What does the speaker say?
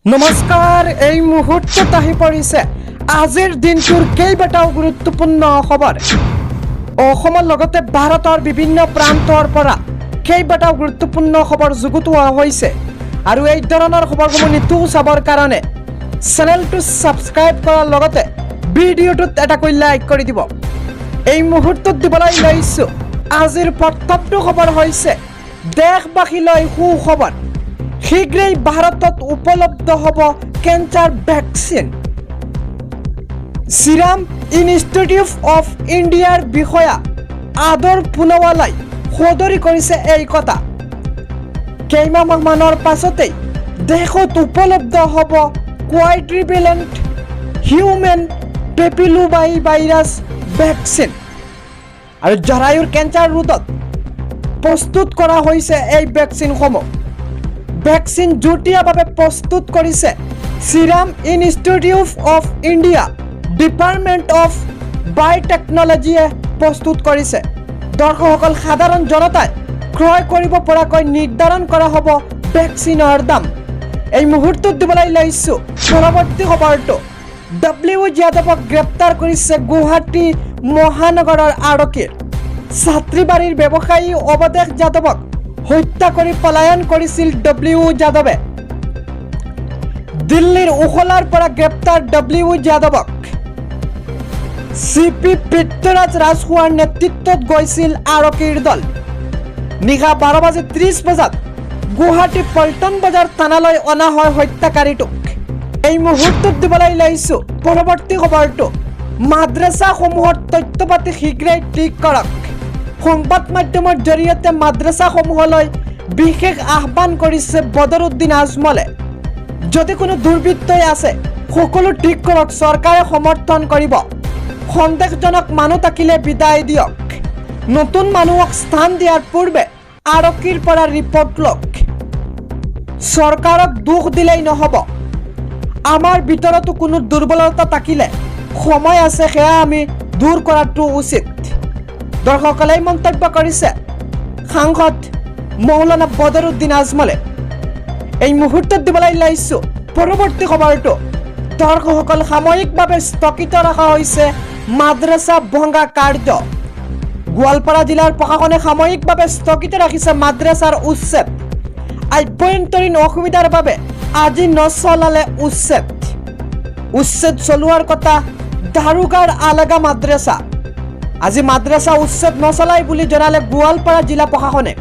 নমস্কাৰ। এই মুহূৰ্তত আহি পৰিছে আজিৰ দিনটোৰ কেইবাটাও গুৰুত্বপূৰ্ণ খবৰ। অসমৰ লগতে ভাৰতৰ বিভিন্ন প্ৰান্তৰ পৰা কেইবাটাও গুৰুত্বপূৰ্ণ খবৰ যুগুতোৱা হৈছে আৰু এই ধৰণৰ খবৰসমূহ নিতৌ চাবৰ কাৰণে চেনেলটো ছাবস্ক্ৰাইব কৰাৰ লগতে ভিডিঅ'টোত এটাকৈ লাইক কৰি দিব। এই মুহূৰ্তত দিবলৈ লৈছোঁ আজিৰ প্ৰথমটো খবৰ হৈছে দেশবাসীলৈ সুখবৰ। শীঘ্ৰেই ভাৰতত উপলব্ধ হ'ব cancer vaccine. Serum institute of ইণ্ডিয়াৰ বিষয়া আদৰ পুনাৱালাই সদৰি কৰিছে এই কথা। কেইমাহমানৰ পাছতেই দেশত উপলব্ধ হ'ব কোৱাড্ৰিভেলেণ্ট হিউমেন পেপিলোমা ভাইৰাছ ভেকচিন আৰু জৰায়ুৰ কেঞ্চাৰ ৰোধত প্ৰস্তুত কৰা হৈছে এই ভেকচিনসমূহ। ভেকচিন যুটীয়াভাৱে প্ৰস্তুত কৰিছে serum institute of India, department of বায়'টেকনলজিয়ে প্ৰস্তুত কৰিছে। দৰ্শকসকল, সাধাৰণ জনতাই ক্ৰয় কৰিব পৰাকৈ নিৰ্ধাৰণ কৰা হ'ব ভেকচিনৰ দাম। এই মুহূৰ্তত দিবলৈ লৈছোঁ পৰৱৰ্তী খবৰটো। ডব্লিউ যাদৱক গ্ৰেপ্তাৰ কৰিছে গুৱাহাটী মহানগৰৰ আৰক্ষীৰ। ছাত্ৰীবাৰীৰ ব্যৱসায়ী অৱধেশ যাদৱক হত্যা কৰি পলায়ন কৰিছিল ডব্লিউ যাদৱে। দিল্লীৰ ওখলাৰ পৰা গ্ৰেপ্তাৰ ডব্লিউ যাদৱক। চি পি পৃথ্বীৰাজ ৰাজখোৱাৰ নেতৃত্বত গৈছিল আৰক্ষীৰ দল। নিশা 12 বাজি 30 বজাত গুৱাহাটী পল্টন বজাৰ থানালৈ অনা হয় হত্যাকাৰীটোক। এই মুহূৰ্তত দিবলৈ লৈছোঁ পৰৱৰ্তী খবৰটো। মাদ্ৰাছাসমূহৰ তথ্য পাতি শীঘ্ৰেই ঠিক কৰক। সংবাদ মাধ্যমৰ জৰিয়তে মাদ্ৰাছাসমূহলৈ বিশেষ আহ্বান কৰিছে বদৰুদ্দিন আজমলে। যদি কোনো দুৰ্বৃত্তই আছে, সকলো ঠিক কৰক, চৰকাৰে সমৰ্থন কৰিব। সন্দেহজনক মানুহ থাকিলে বিদায় দিয়ক। নতুন মানুহক স্থান দিয়াৰ পূৰ্বে আৰক্ষীৰ পৰা ৰিপৰ্ট লওক। চৰকাৰক দোষ দিলেই নহ'ব। আমাৰ ভিতৰতো কোনো দুৰ্বলতা থাকিলে সময় আছে, সেয়া আমি দূৰ কৰাটো উচিত। দৰ্শকসকলে, এই মন্তব্য কৰিছে সাংসদ মৌলানা বদৰুদ্দিন আজমলে। এই মুহূৰ্তত দিবলৈ লৈছোঁ পৰৱৰ্তী খবৰটো। দৰ্শকসকল, সাময়িকভাৱে স্থগিত ৰখা হৈছে মাদ্ৰাছা ভঙা কাৰ্য। গোৱালপাৰা জিলাৰ প্ৰশাসনে সাময়িকভাৱে স্থগিত ৰাখিছে মাদ্ৰাছাৰ উচ্ছেদ। আভ্যন্তৰীণ অসুবিধাৰ বাবে আজি নচলালে উচ্ছেদ। উচ্ছেদ চলোৱাৰ কথা দাৰোগাৰ আলগা মাদ্ৰাছা। আজি মাদ্ৰাছা উচ্ছেদ নচলাই বুলি জনালে গোৱালপাৰা জিলা প্ৰশাসনে।